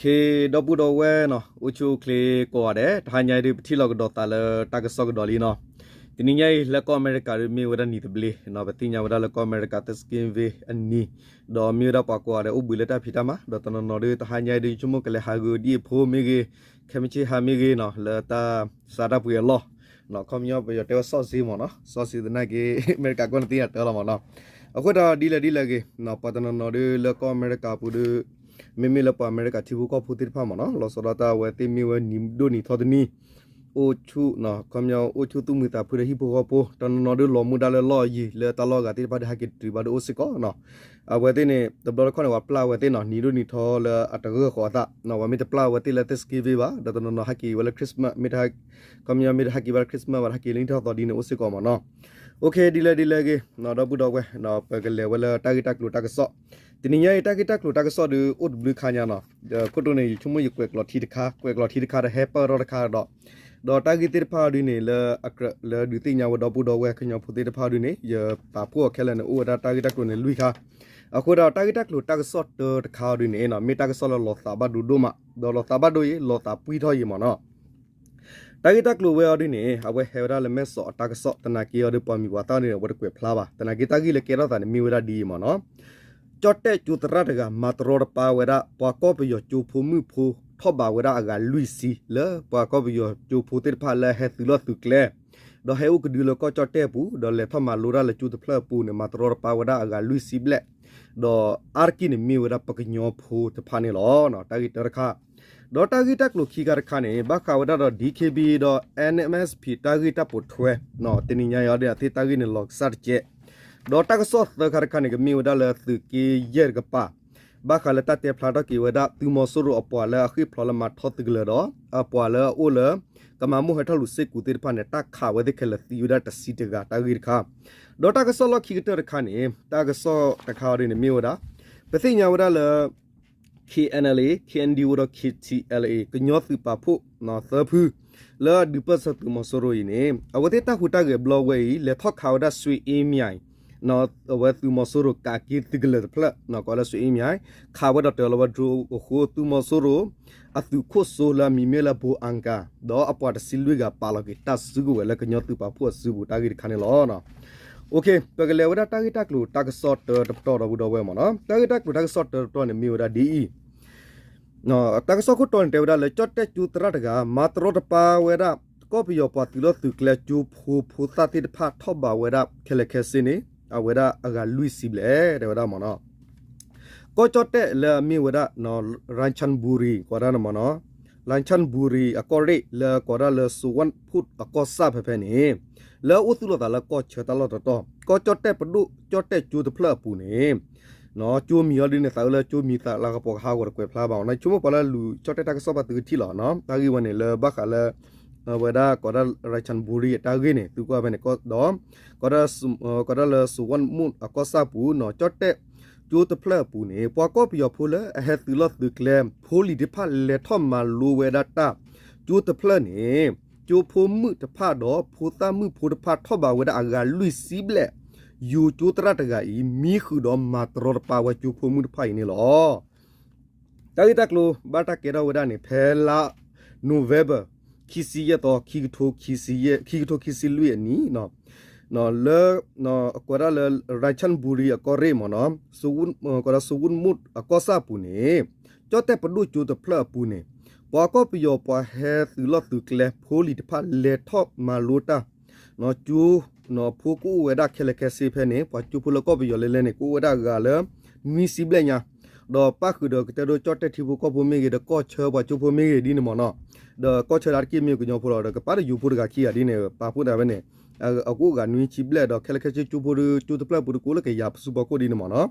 ခ့ ဒီပုၢ်ဒီဝဲၢ်နီၤ အိၣ်ဆူၣ်အိၣ်ချ့ကိးဂၤဒဲး တဟါညါအံၤဒုး ပထံၣ်လိာ်ကဒီးသးလၢတၢ်ကစီၣ်ကဒီးလံနီၤ. တနံၤညါအံၤ လၢကီၢ်အမဲရကၤဒုး မ့ၢ်ဝဲဒၣ်နံၤသဘျ့နီၤ, ပသ့ၣ်ညါဝဲဒၣ်လၢကီၢ်အမဲရကၤ Thanksgiving အနံၤ, ဒီးမ့ၢ်ဝဲဒၣ်ပှၤကိးဂၤဒဲးအိၣ်ဘှံးလၢတၢ်ဖံးတၢ်မၤ, ဒီးတနီၤနီၤဒုး တဟါညါအံၤဒုး ယဆိကမိၣ်ကလဲၤဟးဂီၤဒ်အဖိမ့ၢ်ဂ့ၤ, ခဲမုၢ်ဆ့ၣ်ဟါမ့ၢ်ဂ့ၤနီၤ လၢတၢ်စးတၢ်ပှ့ၤအလီၢ်နီၤ, ခီပညီပယီၤတဲဝဲ စီၣ်စ့မ့ၢ်နီၤ, စီၣ်စ့သနာ်က့ အမဲရကၤကီၢ်န့ၣ်သ့ၣ်ညါတၢ်လီၤမ့ၢ်နီၤ. အဃိဒီးဒ်လဲၣ်ဒ်လဲၣ်ဂ့ၤနီၤ ပှၤတနီၤနီၤဒုးလၢကီၢ်အမဲရကၤပူၤဒုး မ့မ့ၢ်လၢပှၤအမဲရကၤထံဖိကီၢ်ဖိသ့ၣ်တဖၣ်မ့ၢ်နီၤ လီၤဆီဒၣ်တၢ်အဝဲသ့ၣ်မ့ၢ်ဝဲနံၤဒိၣ်နံၤထီတနံၤ အိၣ်ဆူၣ်နီၤ ခီပညီအိၣ်ဆူၣ်သူၣ်မုာ်သးဖှံဒီးဟံၣ်ဖိဃီဖိ တနီၤနီၤဒုးလီၤမူဒါလၢလီၢ်အယံၤ လၢတၢ်လီၢ်အဂၤသ့ၣ်တဖၣ်ဒုးဟဲက့ၤတုၤဘၣ်ဒုးအိၣ်စ့ၢ်ကီးနီၤ. အဝဲသ့ၣ်န့ၣ် တဘျီတခီၣ်န့ၣ် ပှၤပျၢ်အဝဲသ့ၣ်နီၤ နံၤဒိၣ်နံၤထီလၢအတဂၢၢ်ဃီအသးနီၤ, ပှၤမ့ၢ်တပျၢ်အဝဲသ့ၣ်လၢ Thanksgiving ဘၣ်, ဒီးတနီၤနီၤဟဲက့ၤဝဲလၢ Christmas မ့ၢ်တဟဲ ခီပညီမ့ၢ်တဟဲက့ၤဘၣ်လၢ Christmas ဘၣ် တဟဲက့ၤလၢနံၣ်ထီၣ်သီဒ်န့ၣ်အိၣ်စ့ၢ်ကီးမ့ၢ်နီၤ. အိၣ်ခ့ ဒ်လဲၣ်ဒ်လဲၣ်ဂ့ၤနီၤ ဒီပုၢ်ဒီဝဲၢ်နီၤ ပကလဲၤဝဲလၢတၢ်ဂ့ၢ်တၢ်ကျိၤတၢ်ကစီၣ်. တနံၤညါအံၤ တၢ်ဂ့ၢ်တၢ်ကျိၤတၢ်ကစီၣ်ဒုးအိၣ်တဘျုးခါညါနီၤ, ဒီးခိၣ်တိန့ၣ် ယဆိကမိၣ်ယကွဲးကျိးထံတခါ ကွဲးကျိးထံတခါဒီးဟဲပၢၢ်ထီၣ်တခါဒီး ဒီးတၢ်ဂ့ၢ်သ့ၣ်တဖၣ်အံၤဒုးန့ၣ် လၢအကြၢးလၢဒုးသ့ၣ်ညါဝဲဒီပုၢ်ဒီဝဲၢ်ကညီဖိသ့ၣ်တဖၣ်အံၤဒုးန့ၣ် ယပာ်ဖှိၣ်အီၤခဲလၢာ်န့ၣ် အိၣ်ဝဲဒၣ်တၢ်ဂ့ၢ်တၢ်ကျိၤန့ၣ်လွံၢ်ခါ. အဃိဒီးတၢ်ဂ့ၢ်တၢ်ကျိၤတၢ်ကစီၣ်တၢတခါအံၤဒုးန့ၣ်နီၤ မ့ၢ်တၢ်ကစီၣ်လၢလီၤသးဘၣ်ဒိဒိၣ်မး, ဒီးလီၤသးဘၣ်ဒိအံၤ လီၤသးပှံၢ်ထီၣ်အံၤမ့ၢ်နီၤ. တၢ်ဂ့ၢ်တၢ်ကျိၤဝဲအံၤဒုးန့ၣ် အဝဲဟဲဝဲဒၣ်လၢမဲၢ်စီးအတၢ်ကစီၣ် သနာ်က့အံၤဒုး ပှၤမံၤပှၤသၣ်န့ၣ် အဝဲတကွဲးဖျါဘၣ်. သနာ်က့တၢ်ဂ့ၢ်လၢကဲထီၣ်သးန့ၣ် မ့ၢ်ဝဲဒၣ်ဒ်အံၤမ့ၢ်နီၤ. ကၠီၣ်တဲၣ်ကၠိသရၣ်တဂၤ မၤတရီတပါဝဲဒၣ် ပှၤကီၢ်ပယီၤကၠိဖိမုၣ်ဖိ ထီၣ်ဘးဝဲဒၣ်အဂၤလွံၢ်ဆံ လၢပှၤကီၢ်ပယီၤကၠိဖိသ့ၣ်တဖၣ်လၢအဟဲသုးလီၢ်သုးကျဲ ဒီးဟဲအိၣ်ကဒုလၢကီၢ်ကၠီၣ်တဲၣ်အပူၤ ဒီးလဲၤထီၣ်မၤလိတၢ်လၢကၠိတဖျၢၣ်အပူၤန့ၣ် မၤတရီတပါဝဲဒၣ်အဂၤလွံၢ်ဆံဘျဲၣ်, ဒီးအါတက့ၢ်န့ၣ်မ့ၢ်ဝဲဒၣ်ပကညီဖိတဖၣ်န့ၣ်လီၤ. တၢ်ဂ့ၢ်တၢတခါ ဒီးတၢ်ဂ့ၢ်တၢ်ကျိၤခံခါတခါန့ၣ် ဘၣ်ဃးဝဲဒၣ်ဒီး DKB ဒီး NMSP တၢ်ဂ့ၢ်တၢ်ပိာ်ထွဲ, တနံၤညါအံၤဒုး အသ့ၣ်တၢ်ဂ့ၢ်န့ၣ်လီၤကစၢ်တကဲး. ဒီးတၢ်ကစီၣ်သၢခါတခါန့ၣ် ကမ့ၢ်ဝဲဒၣ်လၢသုးက့ယဲၢ်တကပၤ ဘၣ်ဃးလၢတၢ်တဲဖျါထီၣ်က့ၤဝဲဒၣ် သုးမီၤစိရိၤအပှၤလၢအဃ့ၢ်ဖျိးလၢမၤထီသုးကလၢၤဒီး အပှၤလၢအအိၣ်လၢ ကမၤမိၢ်ဟဲထီၣ်လူၤစ့ၢ်ကီးသ့ၣ်တဖၣ်န့ၣ် တၢ်ခးဝဲသ့ၣ်ခဲလၢာ်သံဝဲဒၣ်တဆံတဂၤတၢ်ဂ့ၢ်တခါ. ဒီးတၢ်ကစီၣ်လီၢ်ခံကတၢၢ်တခါန့ၣ် တၢ်ကစီၣ်တခါအံၤဒ်န့ၣ်မ့ၢ်ဝဲဒၣ် ပသ့ၣ်ညါဝဲဒၣ်လၢ KNLA, KNDO ဒီး KTLA ကညီသုးပာ်ဖှိၣ်သၢဖု လၢအဒုးပၢၢ်ဆၢသုးမီၤစိရိၤအံၤန့ၣ် အဝဲသ့ၣ်တၢ်ဟူးတၢ်ဂဲၤဘျီဝဲအံၤ လဲၤထီၣ်ခးဝဲဒၣ် ဆွေအေးမြိုင် အဝဲသုးမီၤစိရိၤကးက့ၤသုးကလၢၤတဖျၢၣ် ကိးလၢ ဆွေအေးမြိုင် ခးဝဲဒီးတၢၤလီၤဝဲ drone အဃိ သုးမီၤစိရိၤ အသုးခိၣ်စိလၢအမံၤမ့ၢ်လၢ ဘိအကၤ ဒီးအပှၤတဆံလွံၢ်ဂၤပာ်လီၤက့ၤတၢ်စုကဝဲၤလၢကညီသုးပာ်ဖှိၣ်အစုပူၤတၢ်ဂ့ၢ်တခါန့ၣ်လီၤ. ပကလဲၤဝဲဒၣ်တၢ်ဂ့ၢ်တၢ်ကျိၤတၢ်ကစီၣ်တၢတပတီၢ်ဒီပုၢ်ဒီဝဲၢ်မ့ၢ်နီၤ. တၢ်ဂ့ၢ်တၢ်ကျိၤတၢ်ကစီၣ်တၢတပတီၢ်န့ၣ်မ့ၢ်ဝဲဒၣ်ဒ်အံၤ တၢ်ကစီၣ်ခိၣ်တီန့ၣ်တဲဝဲဒၣ်လၢ ကၠီၣ်တဲၣ်ကၠိသရၣ်တဂၤ မၤတရီတပါဝဲဒၣ် ကီၢ်ပယီၤပှၤသုးလီၢ်သုးကျဲကၠိဖိဖိသၣ်သ့ၣ်တဖၣ်ထီၣ်ဘးဝဲဒၣ်ခဲလၢာ်ခဲဆ့န့ၣ် အဝဲဒၣ်အဂၤလွံၢ်ဆံဘျဲၣ် တဲဝဲဒၣ်မ့ၢ်နီၤ. ကီၢ်ကၠီၣ်တဲၣ်လၢအမ့ၢ်ဝဲဒၣ် ရၣ်ဆၣ်ဘူရံၤ ကိးဒၣ်န့ၣ်မ့ၢ်နီၤ ရၣ်ဆၣ်ဘူရံၤအကီၢ်ရ့ၣ်လၢကိးဒၣ်လၢ စူဝ်ၣ်မူၣ်အကီၢ်ဆၣ်ဖဲဖဲန့ၣ် လၢအအိၣ်သူၣ်လီၤသးလၢကီၢ်ဆၢတၢ်လီၢ်တတီၤ ကီၢ်ကၠီၣ်တဲၣ်ပဒိၣ်ကၠီၣ်တဲၣ်ကၠိတဖျၢၣ်အပူၤန့ၣ် ကၠိမံၤအီၤဒ်န့ၣ် သးအုးလၢကၠိမံၤသးလၢကပီၤကဟးဂီၤတကွဲးဖျါဘၣ်အီၤ ဆိကမိၣ်ပှၤလၢလူၤကၠီၣ်တဲၣ်တၢ်ကစီၣ်ဘၣ်သုကထံၣ်လီၤနီၤ. တၢ်ဂ့ၢ်ဝဲန့ၣ်လၢဘၣ်ဃးလၢ ဝဲဒၣ်ကိးဒၣ်ရၣ်ဆၣ်ဘူရံၤအတၢ်ဂ့ၢ်န့ၣ် သုကွၢ်ဖဲန့ၣ်ဒီး ကိးဒၣ်လၢ စူဝ်ၣ်မူၣ်အကီၢ်ဆၣ်ပူၤနီၤ ကၠီၣ်တဲၣ်ကၠိတဖျၢၣ်အပူၤန့ၣ် ပှၤကီၢ်ပယီၤဖိလၢအဟဲသုးလီၢ်သုးကျဲဖိလံၤတဖၣ်လဲၤထီၣ်မၤလိဝဲဒၣ်တၢ် ကၠိတဖျၢၣ်န့ၣ် ကၠိဖိမုၣ်တဖၣ်ဒီးဖိသၣ်မုၣ်ဖိတဖၣ်ထီၣ်ဘးဝဲဒၣ်အဂၤလွံၢ်ဆံဘျဲၣ် ယိၤကၠိသရၣ်တဂၤအံၤ မံဃုာ်ဒီးမၤတရီတပါဝဲကၠိဖိမုၣ်တဖၣ်အံၤန့ၣ်လီၤ. တၢ်ဂ့ၢ်တၢ်ကျိၤဘၣ်တၢ်ကဲထီၣ်ဝဲဒၣ်န့ၣ် ဖဲလါ November ခံဆံယဲၢ်သီ ခံကထိခံဆံလွံၢ်အနံၤ လၢ ကိးဒၣ်လၢ ရၣ်ဆၣ်ဘူရံၤအကီၢ်ရ့ၣ်မ့ၢ်နီၤ ကိးဒၣ်စူဝ်ၣ်မူၣ်အကီၢ်ဆၣ်ပူၤန့ၣ် ကၠီၣ်တဲၣ်ပဒိၣ်ကၠိတဖျၢၣ်အပူၤန့ၣ် ပှၤကီၢ်ပယီၤပှၤဟဲသုးလီၢ်သုးကျဲဖိလံၤတဖၣ်လဲၤထီၣ်မၤလိတၢ် ကၠိ ဖိကအိၣ်ဝဲဒၣ်ခဲလၢာ်ခဲဆ့ဖဲန့ၣ် ပှၤကၠိဖိလၢကီၢ်ပယီၤလဲၤလဲၤန့ၣ် ကအိၣ်ဝဲဒၣ်အဂၤလၢ နွံဆံဘျဲၣ်ညါ ဒီးပၣ်ဃုာ်ဒီးကတဲဒိကၠီၣ်တဲၣ်ထံဖိကီၢ်ဖိမ့ၢ်ဂ့ၤ ဒီးကီၢ်ဆၢပှၤကၠိဖိမ့ၢ်ဂ့ၤဒ်န့ၣ်မ့ၢ်နီၤ ဒီးကီၢ်ဆၢဒၣ်တက့ၢ်မ့ၢ်ကညီဖိလီၤ ဒီးကပၣ်ဒီးယိၤဖိတဂၤခံဂၤဒ်န့ၣ် ပာ်ဖှိၣ်ဒၣ်ဝဲန့ၣ် အကအိၣ်ဂၤနွံဆံဘျဲၣ်ဒီးခဲလၢာ်ခဲဆ့ကၠိဖိဒီး ကၠိတဖျၢၣ်ပူၤတကိးလၢကယၤပစုပီခိၣ်ဒ်န့ၣ်မ့ၢ်နီၤ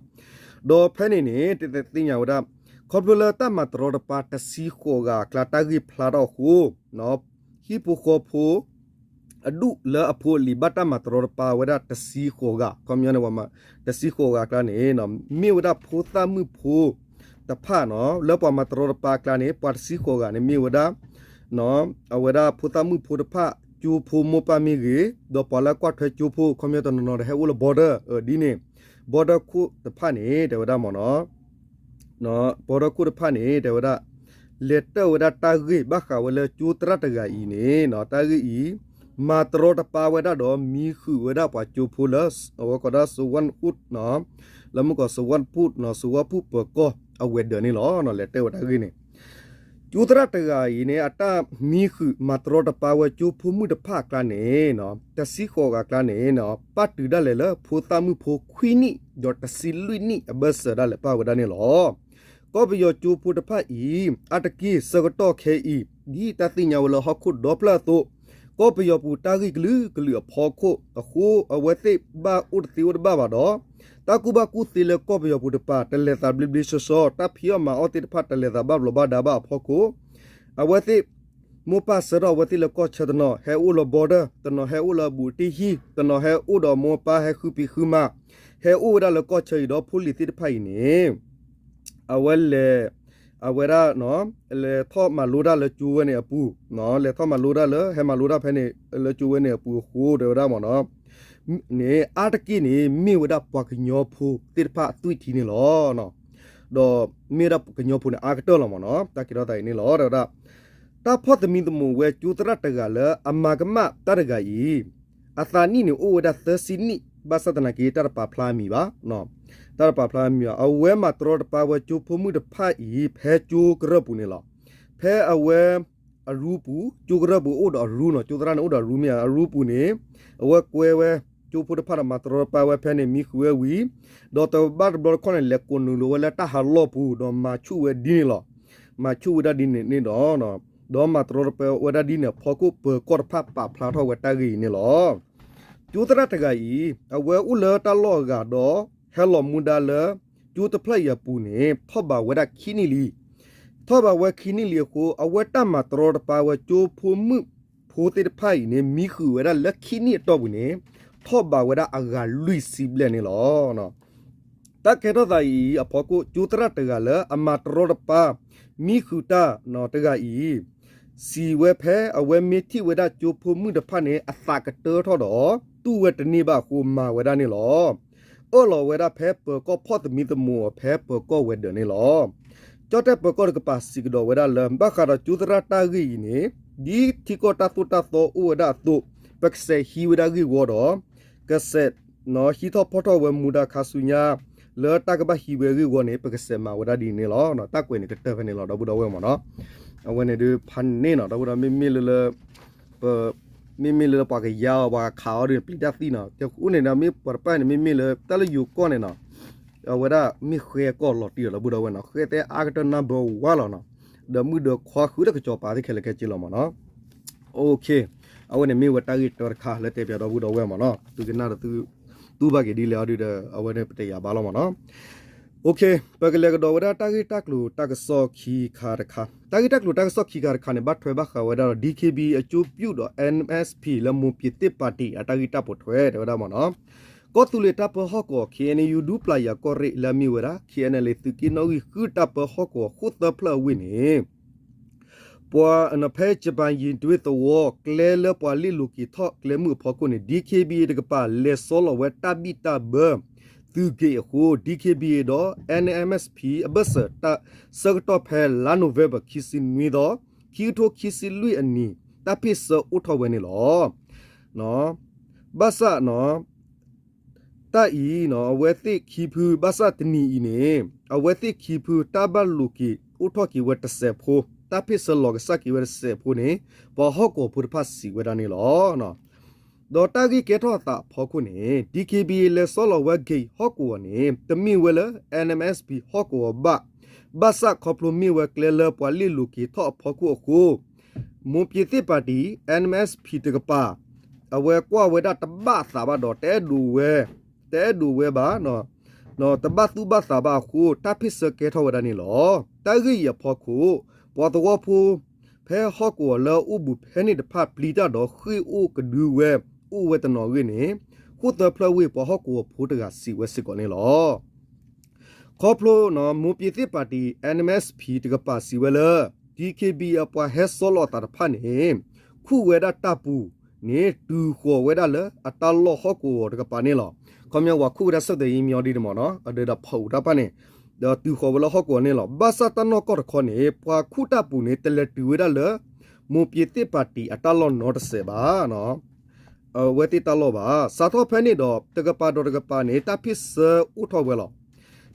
ဒီးဖဲန့ၣ်န့ၣ် တသ့ၣ်ညါဝဲဒၣ် ခီဖျိလၢတၢ်မၤတရီတပါတဆံဃိးဂၤအကျါတၢ်ဂ့ၢ်ဖျါထီၣ်အဃိ ဟံၣ်ဖိဃီဖိ အဒူၣ်လၢအဖိအလံၤဘၣ်တၢ်မၤတရီတပါဝဲဒၣ်တဆံဃိးဂၤ ခီပညီန့ၣ် တဆံဃိးဂၤအကျါန့ၣ် မ့ၢ်ဝဲဒၣ်ဖိသၣ်မုၣ်ဖိတဖၣ်နီၤ လၢပှၤမၤတရီတပါအကျါန့ၣ် ပှၤတဆံဃိးဂၤန့ၣ်မ့ၢ်ဝဲဒၣ် အဝဲဒၣ်ဖိသၣ်မုၣ်ဖိတဖၣ် ကၠိဖိမိၢ်ပၢ်မ့ၢ်ဂ့ၤ ဒီးပှၤလၢကွၢ်ထွဲကၠိဖိ ခီပညီတနီၤနီၤဒီးဟဲအိၣ်လၢ border ဒ်န့ၣ် border ခိၣ်တဖၣ်န့ၣ် တဲဝဲဒၣ်မ့ၢ်နီၤ border ခိၣ်တဖၣ်န့ၣ် တဲဝဲဒၣ် လဲၤတၢၣ်ဝဲဒၣ်တၢ်ဂ့ၢ်ဘၣ်ဃးဝဲလၢကၠိသရၣ်တဂၤအံၤန့ၣ် တၢ်ဂ့ၢ်အံၤ မၤတရီတပါဝဲဒၣ်ဒီး မံဃုာ်ဝဲဒၣ်ပှၤကၠိဖိလၢ အဝဲကိးဒၣ် စဝၢၣ်အိၣ် လၢမုၢ်ကီး စဝၢၣ်ဖူၣ် စဝၢၣ်ဖူၣ်ပၢၤကီၢ်အဝဲၤဒၢးန့ၣ်လီၤ. လဲၤတၢၣ်ဝဲတၢ်ဂ့ၢ်န့ၣ် ကၠိသရၣ်တဂၤအံၤန့ၣ် အတၢ်မံဃုာ်မၤတရီတပါဝဲကၠိဖိမုၣ်တဖၣ်အကျါန့ၣ် တဆံဃိးဂၤအကျါန့ၣ် ပၣ်တုၤဒၣ်လဲာ်လၢဖိသၣ်မုၣ်ဖိခွံနံၣ် ဒီးတဆံလွံၢ်နံၣ်အဘၢၣ်စၢၤဒၣ်လဲာ်ပၣ်ဝဲဒၣ်န့ၣ်လီၤ. ကီၢ်ပယီၤကၠိဖိတဖၣ်အံၤ အါတက့ၢ်ဆၢကတီၢ်ခဲအံၤ ဒ်တၢ်သ့ၣ်ညါဝဲလၢဟီၣ်ခိၣ်ဒီဖျၢၣ်အသိး ကီၢ်ပယီၤပူၤတၢ်ဂ့ၢ်ကလုာ်ကလုာ်အဖီခိၣ်အဃိ အဝဲသ့ၣ်ဘၣ်အိၣ်တသ့အိၣ်တဘၣ်ဘၣ်ဒီး တၢ်ကူၣ်ဘၣ်ကူၣ်သ့လၢကီၢ်ပယီၤပူၤတပၤ တလဲၤသးဘျ့ဘျ့ဆှီဆှီ တၢ်ဖံးအီၣ်မၤအီၣ်သ့ၣ်တဖၣ်တလဲၤသးဘၣ်ဘျီးဘၣ်ဒါဘၣ်အဖီခိၣ် အဝဲသ့ၣ် မိၢ်ပၢ်ဆှၢထီၣ်အဝဲသ့ၣ်လၢကီၢ်ဆၢတနီၤ ဟဲအိၣ်လၢ border တနီၤဟဲအိၣ်လၢအဘူးအတံၢ်ဟံၣ် တနီၤဟဲအိၣ်ဒီးမိၢ်ပၢ်ဟဲဃုဖံးဃုမၤ ဟဲအိၣ်ဝဲဒၣ်လၢကီၢ်ဆၢအံၤဒီးဖိလံၤသ့ၣ်တဖၣ်အံၤန့ၣ် အဝဲလဲၤ အဝဲဒၣ် လဲၤထီၣ်မၤလိတၢ်လၢကၠိဝဲန့ၣ်အပူၤ လဲၤထီၣ်မၤလိတၢ်လၢ ဟဲမၤလိတၢ်ဖဲန့ၣ် လၢကၠိဝဲန့ၣ်အပူၤအဃိ တဲဝဲဒၣ်မ့ၢ်နီၤ န့ၣ် အါတက့ၢ်န့ၣ် မ့ၢ်ဝဲဒၣ်ပှၤကညီဖိသ့ၣ်တဖၣ်အသွံၣ်ထံန့ၣ်လီၤ. ဒီးမ့ၢ်ဝဲဒၣ်ကညီဖိန့ၣ် အါကတၢၢ်လီၤမ့ၢ်နီၤ တၢ်ကဲထီၣ်သးအံၤန့ၣ်လီၤ တဲဝဲဒၣ် တၢ်ဖီၣ်သမံသမိးဝဲကၠိသရၣ်တဂၤလၢအမၤကမၣ်တၢ်တဂၤအံၤ အသးနံၣ်န့ၣ်အိၣ်ဝဲဒၣ်သၢဆံနံၣ် ဘၣ်ဆၣ်သနာ်က့ တၢ်တပာ်ဖျါအမံၤဘၣ် တၢ်တပာ်ဖျါအမံၤဘၣ် အဝဲမၤတရီတပါဝဲကၠိဖိမုၣ်တဖၣ်အံၤ ဖဲကၠိကရၢၢ်ပူၤန့ၣ်လီၤ. ဖဲအဝဲ အရူပူၤ ကၠိကရၢၢ်ပူၤအိၣ်ဒီးအရူနီၤ ကၠိသရၣ်န့ၣ်အိၣ်ဒီးအရူမ့ၢ်ဧါ အရူပူၤန့ၣ် အဝဲကွဲဝဲ ကၠိဖိတဖၣ်ဒီးမၤတရီတပါဝဲဖဲန့ၣ် မံဃုာ်ဝဲဝံၤ ဒီးတဘၣ်တဘျီတခီၣ်န့ၣ် လဲၤကိးနုာ်လီၤဝဲလၢတၢ်ဟးလီၢ်ပူၤ ဒီးမၤဆူၣ်ဝဲဒ်န့ၣ်လီၤ. မၤဆူၣ်ဝဲဒၣ်ဒ်န့ၣ်န့ၣ်ဒီး ဒီးမၤတရီတပါဝဲဒၣ်ဒ်န့ၣ်အဖီခိၣ် ပၢၤကီၢ်တဖၣ်ပာ်ဖျါထီၣ်ဝဲတၢ်ဂ့ၢ်အံၤန့ၣ်လီၤ. ကၠိသရၣ်တဂၤအံၤ အဝဲအိၣ်လၢတၢ်လီၢ်အဂၤဒီး ဟဲလီၤမူဒါလၢ ကၠိတဖျၢၣ်အံၤအပူၤန့ၣ် ထီၣ်ဘးဝဲဒၣ်ခံနံၣ်လံ. ထီၣ်ဘးဝဲခံနံၣ်လံအဃိ အဝဲတၢ်မၤတရီတပါဝဲကၠိဖိမုၣ်ဖိသ့ၣ်တဖၣ်အံၤန့ၣ် မံဃုာ်ဝဲဒၣ်လၢခံနံၣ်အတီၢ်ပူၤန့ၣ် ထီၣ်ဘးဝဲဒၣ်အဂၤလွံၢ်ဆံဘျဲၣ်န့ၣ်လီၤ. တၢ်ကဲထီၣ်သးအံၤအဖီခိၣ် ကၠိသရၣ်တဂၤလၢအမၤတရီတပါ မံဃုာ်တၢ်တဂၤအံၤ စံးဝဲဖဲအဝဲမ့ၢ်ထံၣ်ဝဲဒၣ်ကၠိဖိမုၣ်တဖၣ်န့ၣ် အသးကတၢၢ်ထီၣ်ဒီး တူၢ်ဝဲတန့ၢ်ဘၣ်အဃိမၤဝဲဒၣ်န့ၣ်လီၤ. အၢၣ်လီၤဝဲဒၣ်ဖဲပၢၤကီၢ်ဖီၣ်သမံသမိးအီၤဖဲပၢၤကီၢ်ဝဲၤဒၢးန့ၣ်လီၤ. ကၠီၣ်တဲၣ်ပၢၤကီၢ်တကပၤစံးကဒီးဝဲဒၣ်လၢ ဘၣ်ဃးဒီးကၠိသရၣ်တၢ်ဂ့ၢ်အံၤန့ၣ် ဒ်ထံကီၢ်တၢ်သိၣ်တၢ်သီအိၣ်ဝဲဒၣ်အသိး ပကစဲးဟံးဝဲဒၣ်ဂ့ၢ်ဝီဒီး ကစဲး ဟံးထီၣ်ဖီၣ်ထီၣ်ဝဲမူဒါခါဆူညါ လၢတၢ်ကဘၣ်ဟံးဝဲဂ့ၢ်ဝီန့ၣ် ပကစဲးမၤဝဲဒၣ်ဒ်န့ၣ်လီၤ. တၢ်ကွဲးန့ၣ်ကတၢၢ်ဖဲန့ၣ်လီၤ ဒီပုၢ်ဒီဝဲၢ်မ့ၢ်နီၤ. အဝဲန့ၣ်ဒုးဖးန့ၣ်နီၤ ဒီပုၢ်ဒီဝဲၢ် မ့မ့ၢ်လၢလၢ ပ မ့မ့ၢ်လၢပှၤကယါအီၤ ပှၤခးအီၤဒုး ပျံၤတၢ်သံနီၤ. တဃိန့ၣ်ဒီး မ့ၢ်ပှၤတဖၣ်န့ၣ် မ့မ့ၢ်လၢ တၢ်လၢယိၤကီၢ်န့ၣ်နီၤ အဝဲဒၣ်မ့ၢ်ဃဲကီၢ်လီၤတံၢ်လီၤ ဒီပုၢ်ဒီဝဲၢ်နီၤ. ဃဲသဲအါကတၢၢ် number one လီၤနီၤ. ဒီးမုၢ်ဒီးခွါဃုာ်ဒီးကစီၤပၤသ့ၣ်ခဲလၢာ်ခဲဆ့လီၤမ့ၢ်နီၤ. အဝဲန့ၣ်မ့ၢ်ဝဲတၢ်ဂ့ၢ်တၢတခါလၢတဲပၠးဒီပုၢ်ဒီဝဲၢ်မ့ၢ်နီၤ. သုကနၣ်ဒီးသု တူၢ်ဘၣ်က့ၤဒ်လဲၣ်အီၤဒုးဒီး အဝဲန့ၣ်ပတယာ်ဘၣ်လီၤမ့ၢ်နီၤ. ပကလဲၤကဒီးဝဲဒၣ်တၢ်ဂ့ၢ်တၢ်ကျိၤတၢ်ကစီၣ်ခံခါတခါ. တၢ်ဂ့ၢ်တၢ်ကျိၤတၢ်ကစီၣ်ခံခါတခါန့ၣ် ဘၣ်ထွဲဘၣ်ဃးဝဲဒၣ်ဒီး DKBA အကၠိပၠူၣ်ဒီး NMSP လၢမွန်ပြည်သစ်ပါတီ အတၢ်ဂ့ၢ်တၢ်ပိာ်ထွဲတဲဝဲဒၣ်မ့ၢ်နီၤ. ကီၢ်သူလ့ၤတၢ်ပၢဟီၣ်ကဝီၤ KNU ဒူပျၤယၤကီၢ်ရ့ၣ်လၢအမ့ၢ်ဝဲဒၣ် KNLA သုးက့နီၣ်ဂံၢ်ဃုတၢ်ပၢဟီၣ်ကဝီၤ ဃိၣ်သၢဖျၢၣ်အဝ့ၢ်န့ၣ် ပှၤဖဲ ယပၣ်ယံၤတွ့သဝီ ကျဲလၢပှၤလ့ၣ်လိၤက့ၤထီၣ်ကျဲမုၢ်အဖီခိၣ်န့ၣ် DKBA တကပၤ လဲၤဆီလီၤဝဲတၢ်ဘံၣ်တၢ်ဘၢ သုးက့ၤအဃိ DKBA ဒီး NMSP အဘၢၣ်စၢၤ တၢ်ဆၢကတီၢ်ဖဲလါ November ခံဆံနွံသီ ခံကထိခံဆံလွံၢ်အနံၤ တၢ်ဖ့ၣ်ဆၢအိၣ်ထီၣ်ဝဲန့ၣ်လီၤ. ဘၣ်ဆၣ် တၢ်အံၤ အဝဲသ့ၣ်ခံဖု ဘၣ်ဆၣ်တနံၤအံၤန့ၣ် အဝဲသ့ၣ်ခံဖု တၢ်ဘၣ်လိာ်က့ၤအိၣ်ထီၣ်က့ၤဝဲတစဲးဖိ, တၢ်ဖ့ၣ်ဆၢလီၤကစၢ်က့ၤဝဲတစဲးဖိန့ၣ် ပှၤဟီၣ်ကဝီၤဖိတဖၣ်စံးဝဲဒၣ်န့ၣ်လီၤ. ဒီးတၢ်ဂ့ၢ်ကဲထီၣ်အသးအဖီခိၣ်န့ၣ် DKBA လဲၤဆီလီၤဝဲဂ့ၢ်ဟီၣ်ကဝီၤန့ၣ် တမ့ၢ်ဝဲလၢ NMSP ဟီၣ်ကဝီၤဘၣ်, ဘၣ်ဆၣ်ခီဖျိမ့ၢ်ဝဲကျဲလၢပှၤလ့ၣ်လိၤက့ၤထီၣ်အဖီခိၣ်အဃိ မွန်ပြည်သစ်ပါတီ NMSP တကပၤ အဝဲကွၢ်ဝဲဒၣ်တဘၣ်အသးဘၣ်ဒီး တအဲၣ်ဒိးဝဲ, တအဲၣ်ဒိးဝဲဘၣ်, တဘၣ်သူၣ်ဘၣ်သးဘၣ်အဃိ တၢ်ဖ့ၣ်ဆၢကဲထီၣ်ဝဲဒၣ်န့ၣ်လီၤ. တၢ်ဂ့ၢ်အံၤအဖီခိၣ် ပှၤသဝီဖိ ဖဲဟီၣ်ကဝီၤလၢအအိၣ်ဘူးဖဲန့ၣ်တဖၣ်ပျံၤတၢ်ဒီးဃ့ၢ်အိၣ်ကဒုဝဲ အိၣ်ဝဲတနီၤအဂ့ၢ်န့ၣ် ဃိၣ်သၢဖျၢၣ်ဝ့ၢ်ပှၤဟီၣ်ကဝီၤဖိတဂၤစံးဝဲစ့ၢ်ကီးန့ၣ်လီၤ. ခီဖျိ မွန်ပြည်သစ်ပါတီ NMSP တကပၤစံးဝဲလၢ DKBA အပှၤဟဲဆီလီၤအသးတဖၣ်န့ၣ် ခူၣ်ဝဲဒၣ်တၢ်ပူၤန့ၣ် တုၤဃီၤဝဲဒၣ်လၢအတၢ်လီၢ်ဟီၣ်ကဝီၤတကပၤန့ၣ်လီၤ. ခီပညီဝဲခူၣ်ဝဲဒၣ် ဆက်သွယ်ရေး မညီဒ်န့ၣ်မ့ၢ်နီၤ, အဒုးဒီးဖီၣ်အူတၢ်ဖၣ်န့ၣ် ဒီးတုၤဃီၤဝဲလၢဟီၣ်ကဝီၤန့ၣ်လီၤ. ဘၣ်ဆၣ်တၢ်နီၢ်ကီၢ်တခီန့ၣ် ပှၤခူၣ်တၢ်ပူၤန့ၣ် တလဲၤတုၤဝဲဒၣ်လၢ မိၢ်ပၠ့ၤသ့ၣ်ပၣ်တံၣ်အတၢ်လီၢ်နီတစဲးဘၣ် အဝဲသ့ၣ်တၢ်လီၢ်ဘၣ်. စးထီၣ်ဖဲန့ၣ်ဒီး တကပၤဒီးတကပၤန့ၣ် တၢ်ဖ့ၣ်ဆၢအိၣ်ထီၣ်ဝဲလီၤ.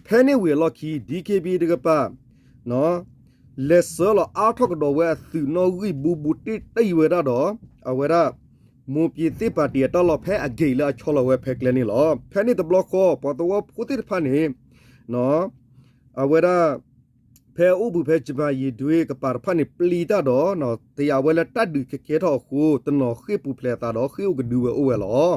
ဖဲန့ၣ်ဝံၤအလီၢ်ခံ DKBA တကပၤ လဲၤဆှၢလီၤအါထီၣ်ကဒီးဝဲအသုးနီၣ်ဂံၢ်ဘူးဘူးတ့ၢ်တ့ၢ်ဝဲဒၣ်ဒီး အဝဲဒၣ် မိၢ်ပၠ့ၤသ့ၣ်ပၣ်တံၣ်အတၢ်လီၢ်ဖဲအဂ့ၢ်လၢအဆီလီၤဝဲဖဲကျဲန့ၣ်လီၤ. ဖဲန့ၣ်တဘျီဃီ ပှၤသဝီဖိသ့ၣ်တဖၣ်န့ၣ် အဝဲဒၣ် ဖဲအအိၣ်ဘှံးဖဲ ကၠၤပၤယံၤဒွ့ကပၤတဖၣ်န့ၣ် ပျံၤတၢ်ဒီး တယာ်ဝဲလၢတၢ်ဒုးကကဲထီၣ်အဃိ တနီၤဃ့ၢ်ပူၤဖျဲးအသးဒီးဃ့ၢ်အိၣ်ကဒုဝဲအိၣ်ဝဲလီၤ.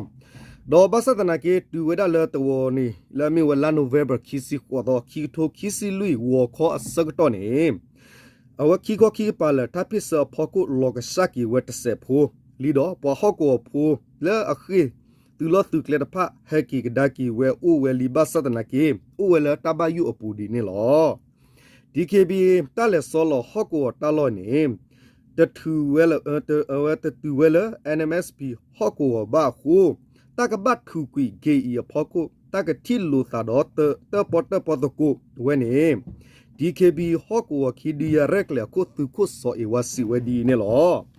ဒီးဘၣ်ဆၣ်သနာ်က့ တုၤဝဲဒၣ်လၢတဝီၤန့ၣ် လၢအမ့ၢ်ဝဲလါ November ခံဆံဃိးသီ ခံကထိခံဆံလွံၢ် ဂီၤခီအဆၢကတီၢ်န့ၣ် အဝဲခံခီခံကပၤလၢာ်တၢ်ဖ့ၣ်ဆၢအဖီခိၣ်လီၤကဆှၣ်က့ၤဝဲတစဲးဖိလံဒီး ပှၤဟီၣ်ကဝီၤဖိလၢအဃ့ၢ်သုးလီၢ်သုးကျဲတဖၣ် ဟဲက့ၤကဒါက့ၤဝဲအိၣ်ဝဲလံဘၣ်ဆၣ်သနာ်က့ အိၣ်ဝဲလၢတၢ်ဘၣ်ယိၣ်အပူၤဒ်န့ၣ်လီၤ. DKBA တၢ်လဲၤဆီလီၤဟီၣ်ကဝီၤတၢ်လီၢ်န့ၣ် တထူးဝဲလၢ အဝဲတတုၤဝဲလၢ NMSP ဟီၣ်ကဝီၤဘၣ်အဃိ တၢ်ကဘၣ်ထူးကွံာ်က့ၤအံၤအဖီခိၣ် တၢ်ကထံၣ်လိာ်သးဒီးတၢၣ်ပီၣ်တၢၣ်ပီၣ်သကိးဝဲန့ၣ် DKBA ဟီၣ်ကဝီၤခံဒုးယၤရဲၣ်ကျဲၤအခိၣ် သုးခိၣ်စီၤအ့ဝါစံးဝဲဒ်အံၤန့ၣ်လီၤ.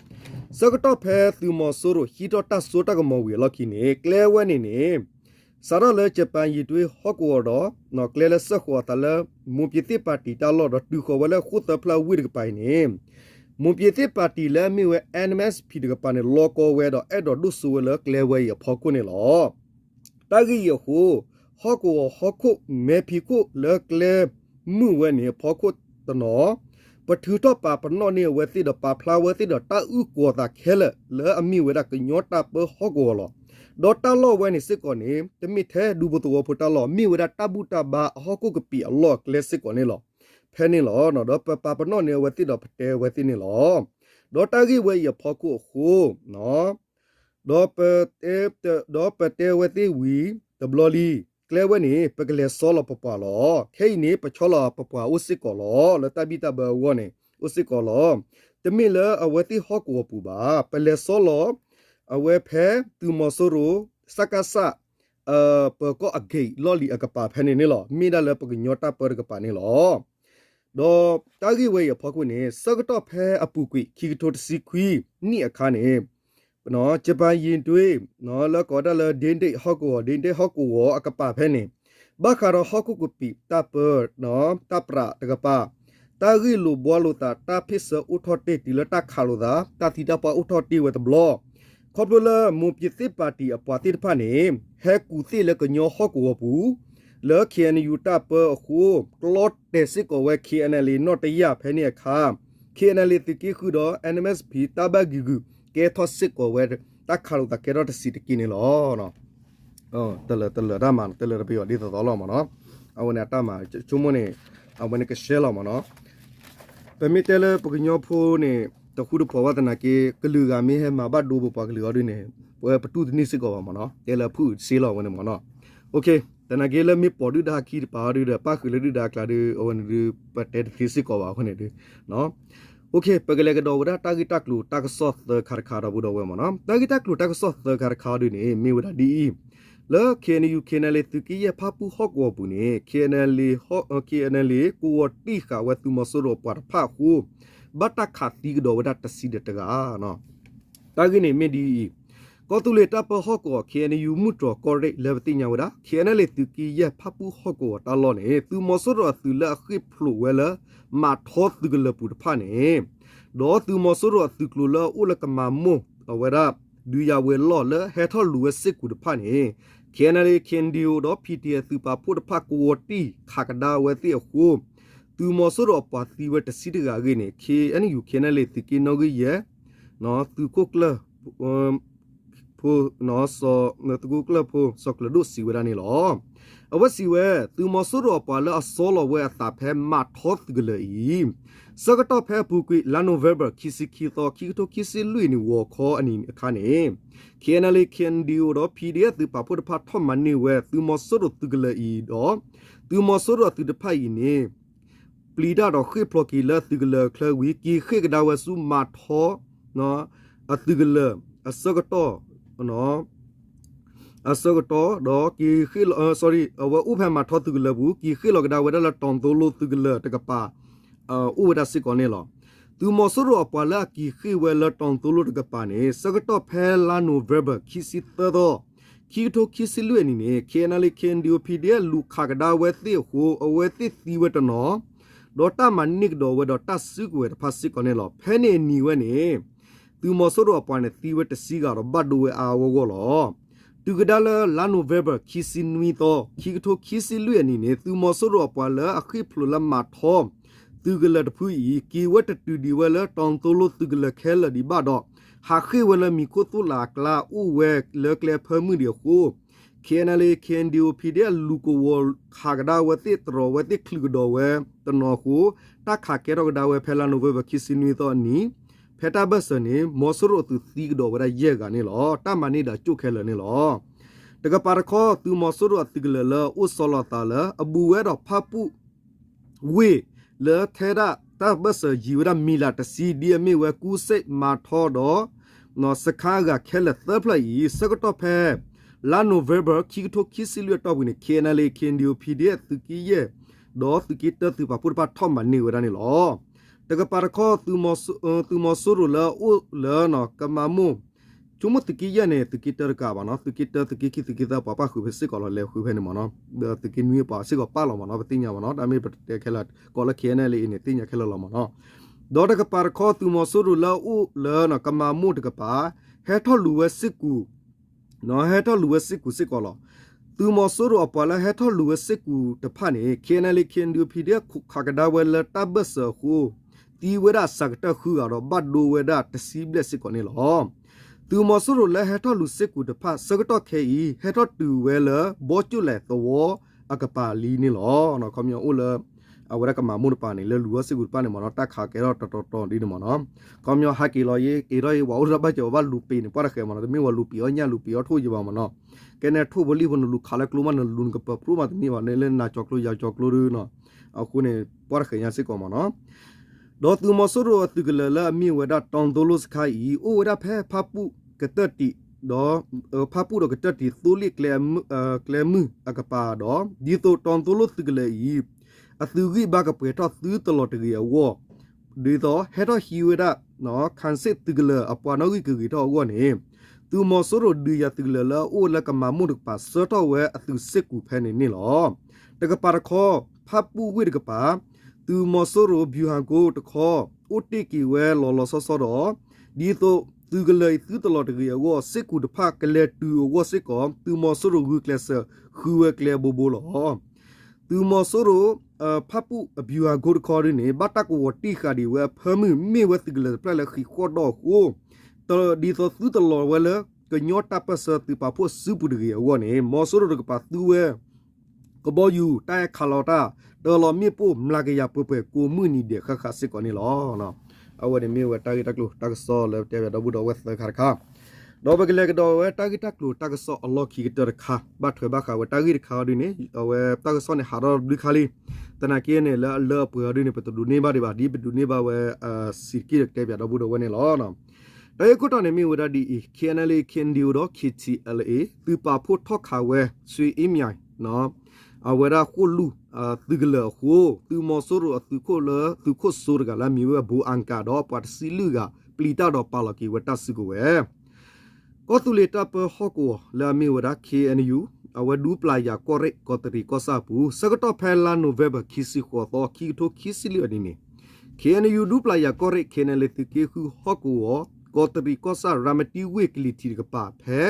ဆၢကတီၢ်ဖဲသုးမီၤစိရိၤဟံးထီၣ်တၢ်စိတၢ်ကမီၤဝံၤအလီၢ်ခံန့ၣ် ကျဲဝဲန့ၣ်န့ၣ် စးထီၣ်လၢ ကၠၤပၤယံၤဒွ့ဟီၣ်ကဝီၤဒီး ကျဲလၢစၢဃီၤအသးလၢ မိၢ်ပၠ့ၤသ့ၣ်ပၣ်တံၣ်တၢ်လီၢ်ဒီးတုၤဃီၤဝဲလၢဃိၣ်သၢဖျၢၣ်ဝ့ၢ်တကပၤအံၤန့ၣ် မိၢ်ပၠ့ၤသ့ၣ်ပၣ်တံၣ်လၢအမ့ၢ်ဝဲ NMSP တကပၤန့ၣ် လီၤကီဝဲဒီး အဲၣ်ဒိးဒိၣ်စိဝဲလၢကျဲဝဲအံၤအဖီခိၣ်န့ၣ်လီၤ. တၢ်ဂ့ၢ်အံၤအဃိ ဟီၣ်ကဝီၤဟီၣ်ခိၣ်မဲာ်ဖံးခိၣ်လၢကျဲမုၢ်ဝဲန့ၣ်အဖီခိၣ်တနီၤ ပထုးထီၣ်ပာ်ပနီၣ်န့ၢ်အဝဲသ့ၣ်ဒီး ပာ်ဖျါဝဲသ့ၣ်ဒီးတၢ်အုၣ်ကီၤသးခဲလၢာ်လၢအမ့ၢ်ဝဲဒၣ်ကညီတၢ်ပၢဟီၣ်ကဝီၤလီၤ. ဒီးတၢ်လီၢ်ဝဲန့ၣ်စ့ၢ်ကီးန့ၣ် တမ့ၢ်ထဲဒူဖိသဝီဖိတၢ်လီၢ် မ့ၢ်ဝဲဒၣ်တၢ်ဘူၣ်တၢ်ဘါအဟီၣ်ခိၣ်ကပံာ်အလီၢ်အကျဲစ့ၢ်ကီးန့ၣ်လီၤ. ဖဲန့ၣ်လီၤ. ဒီးပပာ်ပနီၣ်န့ၢ်အဝဲသ့ၣ်ဒီးပတဲအဝဲသ့ၣ်န့ၣ်လီၤ. ဒီးတၢ်ဂ့ၢ်ဝဲအံၤအဖီခိၣ်အဃိ ဒီးပ ဒီးပတဲဝဲသ့ၣ်ဝံၤတဘျီလံ, ကျဲဝဲန့ၣ် ပကလဲၤဆီလီၤပပှၤလီၤ. ခဲအံၤန့ၣ် ပဆီလီၤပပှၤအိၣ်စ့ၢ်ကီးလီၤ. လၢတၢ်ဘံၣ်တၢ်ဘၢအဂီၢ်န့ၣ် အိၣ်စ့ၢ်ကီးလီၤ. တမ့ၢ်လၢအဝဲသ့ၣ်ဟီၣ်ကဝီၤပူၤဘၣ်. ပလဲၤဆီလီၤ အဝဲဖဲသုးမီၤစိရိၤ စကစ ပၢၤကီၢ်အဂ့ၢ်လီၢ်လံၤအကပၤဖဲန့ၣ်န့ၣ်လီၤ. မ့ၢ်ဒၣ်လၢပကညီတၢ်ပၢတကပၤန့ၣ်လီၤ. ဒီးတၢ်ဂ့ၢ်ဝဲအံၤအဖီခိၣ်န့ၣ် ဆၢကတီၢ်ဖဲအပူၤကွံာ် ခံကထိတဆံခွံနံၣ်အခါန့ၣ် ကၠၤပၤယံၤဒွ့ လၢကိးဒၣ်လၢ ဒ့ဒ့ၣ်ဟီၣ်ကဝီၤ ဒ့ဒ့ၣ်ဟီၣ်ကဝီၤအကပၤဖဲန့ၣ် ဘၣ်ဃးဒီးဟီၣ်ခိၣ်ကပံာ်တၢ်ပၢ တၢ်ပြးတကပၤ တၢ်ဂ့ၢ်လိာ်ဘှီလိာ်သး တၢ်ဖ့ၣ်ဆၢအိၣ်ထီၣ်တ့ၢ်တုၤလၢတၢ်ခးလိာ်သး တၢ်သံတၢ်ပှၢ်အိၣ်ထီၣ်တ့ၢ်ဝဲတဘျီ ခီဖျိလၢမိၢ်ပၠ့ၤသ့ၣ်ပၣ်တံၣ်အပှၤသ့ၣ်တဖၣ်န့ၣ် ဟဲကူၣ်သ့ၣ်လၢကညီဟီၣ်ကဝီၤပူၤ လၢ KNU တၢ်ပၢအဃိ ကျီတဲာ်စ့ၢ်ကီးဝဲ KNLA နီၣ်တယၢ်ဖဲန့ၣ်အခါ KNLA သုးက့ဃုာ်ဒီး NMSP တၢ်ဘၣ်ဂံာ်ဂူာ်ကဲထီၣ်စ့ၢ်ကီးဝဲ တၢ်ခးလိာ်သးကဲထီၣ်တဆံးတက့ၢ်န့ၣ်လီၤ. တလၢာ်တလၢာ်တၢ်မၤ တလၢာ်တပယီၤဒ်သိးသိးလီၤမ့ၢ်နီၤ. အဝဲန့ၣ်အတၢ်မၤ ဆိကမိၣ်န့ၣ် အဝဲန့ၣ်ကရှဲလီၤမ့ၢ်နီၤ. ပမ့ၢ်တဲလၢပကညီဖိန့ၣ် တဃူတဖိးဘၣ်သနာ်က့ ကလုာ်ဂၤမ့ၢ်ဟဲမၤဘၣ်ဒိပပှၤကလုာ်အီၤဒ်န့ၣ် ပဝဲပတူၢ်တန့ၢ်စ့ၢ်ကီးဘၣ်မ့ၢ်နီၤ. တဲလၢဖုၣ်စ့လီၤဝဲန့ၣ်မ့ၢ်နီၤ. သနာ်က့လၢမ့ၢ်ပိာ်ဒုၣ်ဒါခံတပၤအီၤဒုဒီး ပၣ်ဃုာ်လၢဒုၣ်ဒါအကျါဒု အဝဲန့ၣ်ဒု ပတဲတသ့စ့ၢ်ကီးဘၣ်အဃိန့ၣ်ဒု ပကလဲၤကဒီးဝဲဒၣ်တၢ်ဂ့ၢ်တၢ်ကျိၤတၢ်ကစီၣ်သၢခါတခါဒီပုၢ်ဒီဝဲၢ်မ့ၢ်နီၤ. တၢ်ဂ့ၢ်တၢ်ကျိၤတၢ်ကစီၣ်သၢခါတခါအီၤဒုန့ၣ် မ့ၢ်ဝဲဒၣ်ဒ်အံၤ, လၢ KNU KNLA သုးက့ယဲၢ်ဖၣ်ပူၣ်ဟီၣ်ကဝီၤပူၤန့ၣ် KNLA KNLA ကဝီၤတံၢ်ဃာ်ဝဲသုးမီၤစိရိၤအပှၤတဖၣ်အဃိ ဘၣ်တၢ်ခးသံကဒီးဝဲဒၣ်တဆံဒီးတဂၤ တၢ်ဂ့ၢ်န့ၣ်မ့ၢ်ဒ်အံၤ, ကီၢ်သူလ့ၤတၢ်ပၢဟီၣ်ကဝီၤ KNU မုၢ်တြီၤကီၢ်ရ့ၣ်လၢပသ့ၣ်ညါဝဲဒၣ် KNLA သုးက့ယဲၢ်ဖၣ်ပူၣ်ဟီၣ်ကဝီၤတၢ်လီၢ်န့ၣ် သုးမီၤစိရိၤအသုးလၢအဃ့ၢ်ဖျိးဝဲလၢ မၤထီသုးကလၢၤပူၤတဖၣ်န့ၣ် ဒီးသုးမီၤစိရိၤအသုးကျိၤလၢအအိၣ်လၢကမၤမိၢ်အဝဲဒၣ် ဒုးယၤဝဲၤလီၢ်လၢဟဲထီၣ်လူၤဝဲစ့ၢ်ကီးတဖၣ်န့ၣ် KNLA KNDO ဒီး PDF သုးပာ်ဖှိၣ်တဖၣ်ကဝီၤတံၢ်ခးကဒါဝဲသ့ၣ်အဃိ သုးမီၤစိရိၤအပှၤသံဝဲတဆံတဂၤအဂ့ၢ်န့ၣ် KNU KNLA သုးက့နီၣ်ဂံၢ်ယဲၢ် သုးခိၣ်ကျၢၢ် သုးခိၣ်ကျၢၢ်ဖိ စီၤကျၢၤဒိၣ်စံးဝဲဒၣ်န့ၣ်လီၤ. အဝဲစံးဝဲ သုးမီၤစိရိၤအပှၤလၢအဆီလီၤဝဲအသးဖဲမၤထီသုးကလၢၤအံၤ ဆၢကတီၢ်ဖဲအပူၤကွံာ် လါ November ခံဆံခံသီ ခံကထိခံဆံလွံၢ်နံၣ်ဂီၤခီအနံၤအခါန့ၣ် KNLA KNDO ဒီး PDF သုးပာ်ဖှိၣ်တဖၣ်ထီၣ်မၤန့ၢ်ဝဲသုးမီၤစိရိၤသုးကလၢၤအံၤဒီး သုးမီၤစိရိၤအသုးတဖၣ်အံၤန့ၣ် ပျံၤတၢ်ဒီးဃ့ၢ်ဖျိးက့ၤလၢသုးကလၢၤအချၢဝံၤ က့ၤဃ့ၢ်ကဒါဝဲဆူမၤထီ အသုးကလၢၤအဆၢကတီၢ် အဆၢကတီၢ်ဒီးက့ၤဃ့ၢ်လီၤ, sorry, အဝဲအိၣ်ဖဲမၤထီသုးကလၢၤပူၤ က့ၤဃ့ၢ်လီၤကဒါဝဲဒၣ်လၢတီၢ်သိလိသုးကလၢၤတကပၤ အိၣ်ဝဲဒၣ်စ့ၢ်ကီးန့ၣ်လီၤ. သုးမီၤစိရိၤအပှၤလၢအက့ၤဃ့ၢ်ဝဲလၢတီၢ်သိလိတကပၤန့ၣ် ဆၢကတီၢ်ဖဲလါနိၣ်ဝ့ဘၢၣ် ခံဆံသၢသီ ခံကထိခံဆံလွံၢ်အနံၣ်န့ၣ် KNLA KNDO PDF လူၤခးကဒါဝဲသ့ၣ်အဃိ အဝဲသ့ၣ်သံဝဲတနီၤ ဒီးတၢ်မၤန့ၢ်ကဒီးဝဲဒီးတၢ်စုကဝဲၤတဖၣ်စ့ၢ်ကီးန့ၣ်လီၤ. ဖဲန့ၣ်အနံၤဝဲန့ၣ် သုးမီၤစိရိၤအပှၤန့ၣ်သံဝဲတဆံဂၤဒီးဘၣ်ဒိဝဲအါအါဂီၢ်ဂီၢ်လီၤ. တုၤကဒါလၢလါနိၣ်ဝ့ဘၢၣ် ခံဆံနွံသီ ခံကထိခံဆံလွံၢ်အနံၣ်န့ၣ် သုးမီၤစိရိၤအပှၤလၢအဃ့ၢ်ဖျိးလၢမၤထီ သုးကလၢၤတဖုအံၤ က့ၤဝဲတတုၤဒံးဝဲလၢတီၢ်သိလိသုးကလၢၤခဲလၢာ်ဒံးဘၣ်ဒီး ဟးဃ့ၢ်ဝဲလၢမံၤခိၣ်သိၣ်လးအကျါ အိၣ်ဝဲလၢကျဲအဖၢမုၢ်ဒံးအဃိ KNLA KNDO PDF လူၤကဝီၤခးကဒါဝဲသ့ၣ် တြီဝဲသ့ၣ် ချုးကဒီးဝဲတနီၤအဃိ တၢ်ခးကဲထီၣ်ကဒါဝဲဖဲလါနိၣ်ဝ့ဘၢၣ် ခံဆံနွံသီအနံၤ ဖဲတၢ်ဘၢၣ်စၢၤန့ၣ် မီၤစိရိၤအသုးသံကဒီးဝဲဒၣ်ယဲၢ်ဂၤန့ၣ်လီၤ. တၢ်မၤန့ၢ်ဒီးကၠိၣ်ခဲလၢာ်န့ၣ်လီၤ. တကပၤတခီ သုးမီၤစိရိၤအသုးကလၢၤလၢအအိၣ်ဆီလီၤသးလၢ အဘူးဝဲဒီးဖၣ်ပူၣ် ဝ့ၢ်လၢထဲဒၣ်တၢ်ဘၢၣ်စၢၤယံၤဝဲဒၣ်မံၤလးတဆံ ဒ်အမ့ၢ်ဝဲကူစ့ၣ် မၤထီဒီး စခါအဂၤခဲလၢာ်သၢဖျၢၣ်အံၤ ဆၢကတီၢ်ဖဲ လါနိၣ်ဝ့ဘၢၣ် ခံကထိခံဆံလွံၢ်အတီၢ်ပူၤန့ၣ် KNLA KNDO PDF သုးက့ယဲၢ် ဒီးသုးက့တၢသုးပာ်ဖှိၣ်တဖၣ်ထီၣ်မၤန့ၢ်ဝဲဒၣ်န့ၣ်လီၤ. တကပၤတခီ သုးမီၤစိရိၤလၢအအိၣ်လၢ ကမၤမိၢ် ဆိကမိၣ်သုးက့ယဲၢ်န့ၣ် သုးက့တၢတကးဘၣ်နီၤ, သုးက့တၢ သုးက့ခံ သုးက့သၢ ပှၤပၣ်ဃုာ်ဖဲစ့ၢ်ကီးလီၤ လဲၤဃုာ်ဖဲန့ၣ်မ့ၢ်နီၤ, ဒီးသုးက့နွံပှၤစ့ၢ်ကီးပၣ်လီၤမ့ၢ်နီၤ, ပသ့ၣ်ညါမ့ၢ်နီၤ, တၢ်မ့ၢ်ပတဲခဲလၢာ် ကိးလၢ KNLA အံၤန့ၣ် သ့ၣ်ညါခဲလၢာ်လီၤမ့ၢ်နီၤ. ဒီးတကပၤတခီ သုးမီၤစိရိၤလၢအအိၣ်လၢ ကမၤမိၢ်တကပၤ ဟဲထီၣ်လူၤဝဲစ့ၢ်ကီး ဟဲထီၣ်လူၤဝဲစ့ၢ်ကီးစ့ၢ်ကီးလီၤ. သုးမီၤစိရိၤအပှၤလၢဟဲထီၣ်လူၤဝဲစ့ၢ်ကီးတဖၣ်န့ၣ် KNLA KNDO PDF ခးကဒါဝဲလၢတၢ်ဘၢၣ်စၢၤအဃိ သံဝဲဒၣ်အစှၤကတၢၢ်ဃုဂၤဒီး ဘၣ်ဒိဝဲဒၣ်တဆံဘျဲၣ်စ့ၢ်ကီးန့ၣ်လီၤ. သုးမီၤစိရိၤလၢဟဲထီၣ်လူၤစ့ၢ်ကီးတဖၣ် ဆၢကတီၢ်ခဲအံၤ ဟဲထီၣ်တုၤဝဲလၢ ဘီကၠိၣ်လဲၣ်သဝီအကပၤလံန့ၣ်လီၤ. ခီပညီအိၣ်လၢ အဝဲဒၣ်ကမၤမိၢ်တကပၤန့ၣ် လၢလူၤဝဲစ့ၢ်ကီးတဖၣ်န့ၣ်မ့ၢ်နီၤ, တၢ်ခးကဲထီၣ်တတီၤတီၤဒ်န့ၣ်မ့ၢ်နီၤ, ခီပညီဟဲက့ၤလီၤယ့ အ့ၣ်ထီၣ်ယ့ ပှၤအိၣ်တဘၣ်စၢၤ ပှၤဘၣ်လူၤပ့ၤန့ၣ် ပှၢ်တဃဲမ့ၢ်နီၤ, တမ့ၢ်ပှၤလူၤပ့ၤအီၣ်ညၣ်လူၤပ့ၤအီၣ်ထိၣ်ယံၤဘၣ်မ့ၢ်နီၤ, ကဲန့ၣ်ထိၣ်ဖိလံၣ်ဖိန့ၣ် လူၤခးလၢကျိမးန့ၣ် လူၤနကပၢၤပြိၣ်မးတန့ၢ်ဘၣ်န့ၣ် လၢနၤကၠီၤကျိယၤကၠီၤကျိဒုနီၤ, အဃိန့ၣ် ပှၢ်တဃဲညါစ့ၢ်ကီးမ့ၢ်နီၤ. ဒီးသုးမီၤစိရိၤအသုးကလၢၤလၢအမ့ၢ်ဝဲဒၣ်တီၢ်သိလိစခါအံၤ အိၣ်ဝဲဒၣ်ဖဲဖၣ်ပူၣ်ကတၢၢ်တံး ဒီး ဖၣ်ပူၣ်ဒီးကတၢၢ်တံးသိလ့ၣ်ကျဲမုၢ်အကပၤဒီး ဒ်သိးတီၢ်သိလိသုးကလၢၤအံၤ အသုးဂံၢ်ဘါကပှဲၤထီၣ်သုတလီၤတဂ့ၤအဂီၢ် ဒ်သိးဟဲထီၣ်ဟံးဝဲဒၣ် ခၢၣ်စ့ၣ်သုးကလၢၤအပှၤနီၣ်ဂံၢ်ကဂ့ၤထီၣ်အဂီၢ်န့ၣ် သုးမီၤစိရိၤဒုးယၤသုးကလၢၤလၢအအိၣ်လၢကမၤမိၢ်တကပၤ ဆှၢထီၣ်ဝဲအသုးစ့ၢ်ကီးဖဲန့ၣ်န့ၣ်လီၤ. တကပၤတခီ ဖၣ်ပူၣ်ဝ့ၢ်တကပၤ သုးမီၤစိရိၤ ဗျူဟာကုန်း တခီ အိၣ်တ့ၢ်က့ၤဝဲလီၤလီၤဆီဆီဒီး ဒ်သိးသုးကလၢၤအံၤသုတလီၤတဂ့ၤအဂီၢ် စ့ၢ်ကီးတဖၣ်ကလဲၤတုၤအဂီၢ်စ့ၢ်ကီး သုးမီၤစိရိၤဂုာ်ကျဲးစၢးဃုဝဲကျဲဘိဘိလီၤ. သုးမီၤစိရိၤ ဖၣ်ပူၣ်အ ဗျူဟာကုန်း တခီဒ်န့ၣ် ဘၣ်တၢ်ကဝီၤတံၢ်ဃာ်ဒံးဝဲအဖၢမုၢ် မ့ၢ်ဝဲသုးကလၢၤတဖျၢၣ်လၢဃံးဃီၣ်ဒီၣ်အဃိ ဒ်သိးသုတလီၤဝဲလၢ ကညီတၢ်ပၢၢ်ဆၢသုးပာ်ဖှိၣ်စုပူၤတဂ့ၤအဂီၢ်န့ၣ် မီၤစိရိၤတကပၤသူဝဲ ကဘီယူၤ တၢ်အဲၣ်ခးလီၤတၢ် တၢ်လီၤမ့ၣ်ပိၢ်မျးကယၤပှဲၤပှဲၤ ကိးမုၢ်နံၤဒဲးဃၣ်ဃၣ်စ့ၢ်ကီးန့ၣ်လီၤ. အဝဲန့ၣ်မ့ၢ်ဝဲတၢ်ဂ့ၢ်တၢ်ကျိၤတၢ်ကစီၣ်လၢပတဲဘၣ်ဒီပုၢ်ဒီဝဲၢ်သၢခါတခါ ဒီးပကလဲၤကဒီးဝဲတၢ်ဂ့ၢ်တၢ်ကျိၤတၢ်ကစီၣ်အလီၢ်ခံကတၢၢ်တခါ ဘၣ်ထွဲဘၣ်ဃးဝဲတၢ်ဂ့ၢ်တခါအီၤဒ်န့ၣ် အဝဲတၢ်ကစီၣ်န့ၣ်ဟးထီၣ်တဘျုးခါလံ. သနာ်က့န့ၣ် လၢအလၢအပှဲၤအီၤဒ်န့ၣ် ပတဒိးန့ၢ်ဘၣ်ဒံးဘၣ် ဒ်ပဒိးန့ၢ်ဘၣ်ဝဲ စံးတက့ၢ်ဒီးကတဲဘၣ်ဒီပုၢ်ဒီဝဲၢ်န့ၣ်လီၤ. တၢ်ဂ့ၢ်ခိၣ်တီန့ၣ်မ့ၢ်ဝဲဒၣ်ဒ်အံၤ KNLA KNDO ဒီး KTLA သုးပာ်ဖှိၣ်ထီၣ်ခးဝဲ ဆွ့အ့မၠဲၣ် အဝဲဒၣ်ဃိၣ်လူၢ်သုးကလၢၤအဃိ သုးမီၤစိရိၤအသုးခိၣ်လၢသုးခိၣ်စိတဂၤလၢအမံၤဝဲ ဘိအကၤ ဒီးပှၤတဆံလွံၢ်ဂၤ ပျံၤတၢ်ဒီးပာ်လီၤက့ၤဝဲတၢ်စုကဝဲၤ ကီၢ်သူလ့ၤတၢ်ပၢဟီၣ်ကဝီၤလၢအမ့ၢ်ဝဲဒၣ် KNU အဝဲဒူပျၤယၤကီၢ်ရ့ၣ် ကီးတရံးကီၢ်ဆၣ်အပူၤ ဆၢကတီၢ်ဖဲလါနိၣ်ဝ့ဘၢၣ် ခံဆံဃိးသီ ခံကထိခံဆံလွံၢ်အနံၤန့ၣ် KNU ဒူပျၤယၤကီၢ်ရ့ၣ် KNLA သုးက့ဃုဟီၣ်ကဝီၤ ကီးတရံးကီၢ်ဆၣ် ရၤမတံဝ့ၢ်ကလံၤထံးတကပၤ ဖဲ